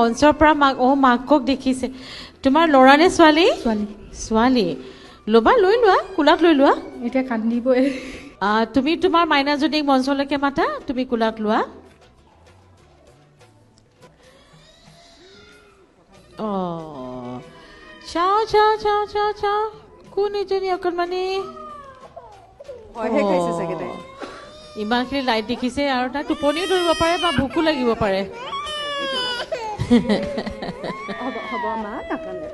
মঞ্চৰ পৰা মাক, অ' মাকক দেখিছে। তোমাৰ ল'ৰা নে ছোৱালী? ছোৱালী। ছোৱালী। ল'বা, লৈ লোৱা, কোলাত লৈ লোৱা। এতিয়া কান্দিবই। তুমি তোমাৰ মাইনাজনীক মঞ্চলৈকে মাতা, তুমি কোলাত লোৱা। অঁ, চাওঁ চাওঁ চাওঁ চাওঁ চাওঁ, কোন এজনী অকণমানি? ভয়হে খাইছে চাগে তাই। ইমানখিনি লাইট দেখিছে আৰু তাই টোপনিও ধৰিব পাৰে বা ভোকো লাগিব পাৰে। হ'ব হ'ব মা, নাকান্দে।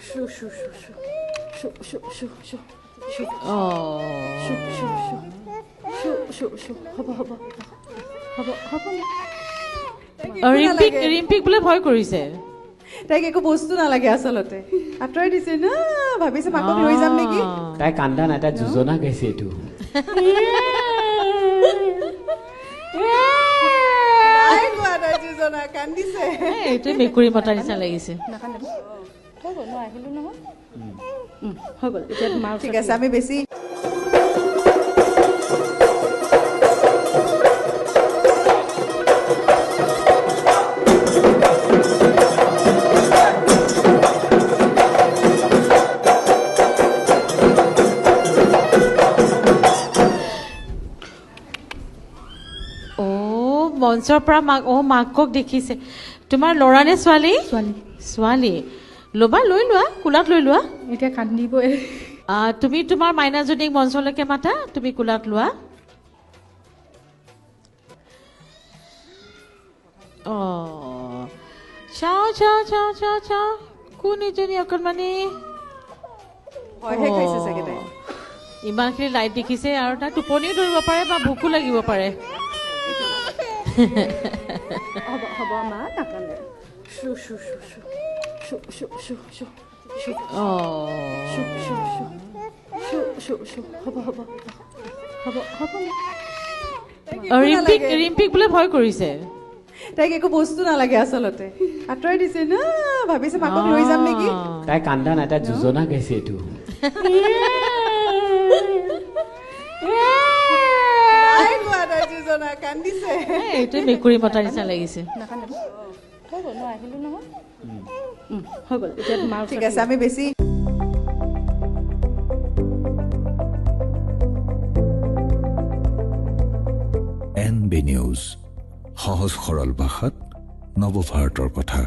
শু শু শু শু শু শু শু শু শু শু শু শু শু শু শু, হ'ব হ'ব হ'ব হ'ব। ৰিম্পিক, ৰিম্পিক বোলে ভয় কৰিছে। তাইক একো বস্তু নালাগে আচলতে, আঁতৰাই দিছে না, ভাবিছে মাকক লৈ যাম নেকি। তাই কান্দা নাই, তাই যোজনা গাইছে এইটো। নাই কোৱা তাই যোজনা, কান্দিছে। এইটো মেকুৰী মতা নিচিনা লাগিছে। নাকান্দে, হৈ গ'ল, মই আহিলোঁ নহয়। হৈ গ'ল, এতিয়া মা। ঠিক আছে, আমি বেছি মঞ্চৰ পৰা মাক, অ' মাকক দেখিছে। তোমাৰ ল'ৰা নে ছোৱালী? ছোৱালী। ছোৱালী। ল'বা, লৈ লোৱা, কোলাত লৈ লোৱা। এতিয়া কান্দিবই। তুমি তোমাৰ মাইনাজনীক মঞ্চলৈকে মাতা, তুমি কোলাত লোৱা। অঁ, চাওঁ চাওঁ চাওঁ চাওঁ চাওঁ, কোন এজনী অকণমানি? ভয়হে খাইছে চাগে তাই। ইমানখিনি লাইট দেখিছে আৰু তাই টোপনিও ধৰিব পাৰে বা ভোকো লাগিব পাৰে। হ'ব হ'ব মা, নাকান্দে। শু শু শু শু শু শু শু শু শু শু শু শু শু শু শু, হ'ব হ'ব হ'ব হ'ব। ৰিম্পিক, ৰিম্পিক বোলে ভয় কৰিছে। তাইক একো বস্তু নালাগে আচলতে, আঁতৰাই দিছে না, ভাবিছে মাকক লৈ যাম নেকি। তাই কান্দা নাই, তাই যোজনা গাইছে এইটো। নাই কোৱা তাই যোজনা, কান্দিছে। এইটো মেকুৰী মতা নিচিনা লাগিছে। নাকান্দে, হৈ গ'ল, মই আহিলোঁ নহয়। হৈ গ'ল, এতিয়া মা। ঠিক আছে, আমি বেছি এন বি নিউজ, সহজ সৰল ভাষাত নৱভাৰতৰ কথা।